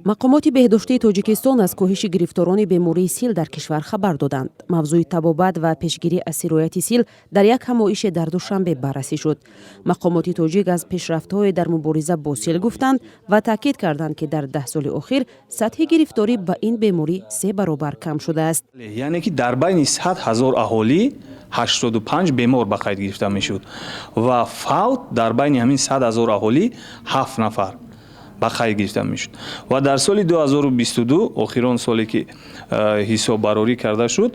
Мақомоти беҳдоштии Тоҷикистон аз коҳиши гирифторони бемории сил дар кишвар хабар доданд. Мавзӯи табобат ва пешгирӣ аз сирояти сил дар як ҳамоише дар Душанбе баррасӣ шуд. Мақомоти тоҷик аз пешрафтҳое дар мубориза бо сил гуфтанд ва таъкид карданд, ки дар 10 соли охир сатҳи гирифторӣ ба ин беморӣ се баробар кам шудааст. Яъне ки дар байни 100 000 аҳолӣ 85 бемор ба қайд гирифта мешуд ва фавт дар байни ҳамин 100 000 аҳолӣ ҳафт нафар ба қайд гирифта мешуд. Ва дар соли 2022, охирон соле ки ҳисоббарорӣ карда шуд,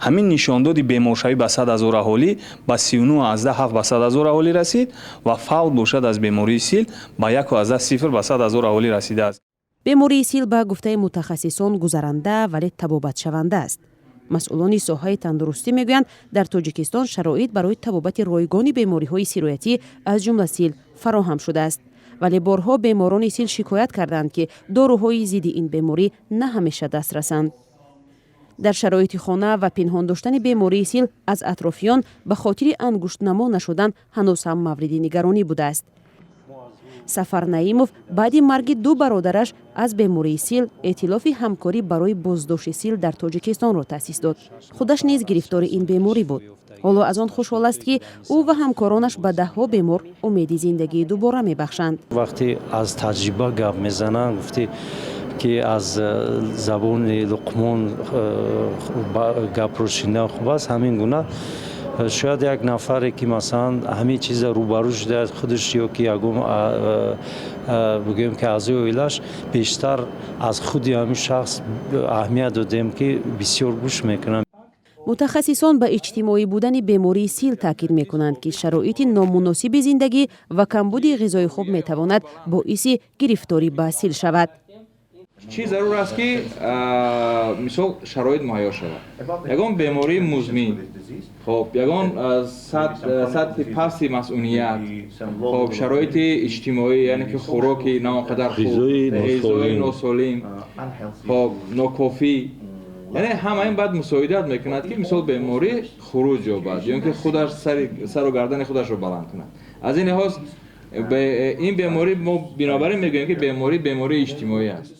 ҳамин нишондоди беморшавӣ ба 100 000 аҳолӣ ба 39,7 ба 100 000 аҳолӣ расид ва фавт бошад аз бемории сил ба 1,0 ба 100 000 аҳолӣ расидааст. Бемории сил, ба гуфтаи мутахассисон, гузаранда, вале табобатшаванда аст. Масъулони соҳаи тандурустӣ мегӯянд, дар Тоҷикистон шароит барои табобати ройгони бемориҳои сироятӣ, аз ҷумла сил, фароҳам шудааст, вале борҳо беморони сил шикоят карданд, ки доруҳои зидди ин беморӣ на ҳамеша дастрасанд. Дар шароити хона ва пинҳон доштани бемории сил аз атрофиён ба хотири ангуштнамо нашудан ҳанӯз ҳам мавриди нигаронӣ будааст. Сафар Наимов баъди марги ду бародараш аз бемории сил эътилофи ҳамкорӣ барои боздошти сил дар Тоҷикистонро таъсис дод. Худаш низ гирифтори ин беморӣ буд. Ҳоло аз он хушҳол аст, ки ӯ ва ҳамкоронаш ба даҳҳо бемор умеди зиндагии дубора мебахшанд. Вақте аз таҷриба гап мезананд, гуфтӣ ки аз забони Луқмон гапро шунидан хуб аст. Ҳамин гуна шояд як нафаре, ки масалан ҳамин чиза рӯбарӯ шудааст худаш ё ки ягон, бигӯем ки, аъзои оилаш, бештар аз худи ҳамин шахс аҳамият додем, ки бисёр гӯш мекунам. Мутахассисон ба иҷтимоӣ будани бемории сил таъкид мекунанд, ки шароити номуносиби зиндагӣ ва камбуди ғизои хуб метавонад боиси гирифторӣ ба сил шавад. Чӣ зарур аст, ки мисол шароит муҳайё шавад? Ягон бемории музмин, хоб, ягон сатҳи пасти масуният, хоб, шароити иҷтимоӣ, яъне ки хӯроки на он қадар хуб, ғизои носолим, хоб, нокофӣ, яъне ҳама ин баъд мусоидат мекунад, ки мисол беморӣ хуруҷ ёбад ё ин ки худаш сару гардани худашро баланд кунад. Аз ин лиҳоз ин беморӣ, мо бинобар ин мегӯем, ки беморӣ бемории иҷтимоӣ аст.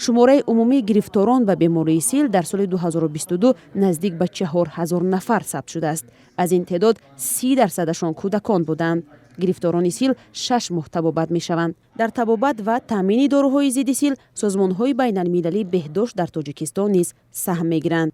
Шумораи умумии гирифторон ба бемории сил дар соли 2022 наздик ба 4000 нафар сабт шудааст. Аз ин теъдод 30 дарсадашон кӯдакон буданд. Гирифторони сил 6 моҳ табобат мешаванд. Дар табобат ва таъмини доруҳои зидди сил созмонҳои байналмилалии беҳдошт дар Тоҷикистон низ саҳм мегиранд.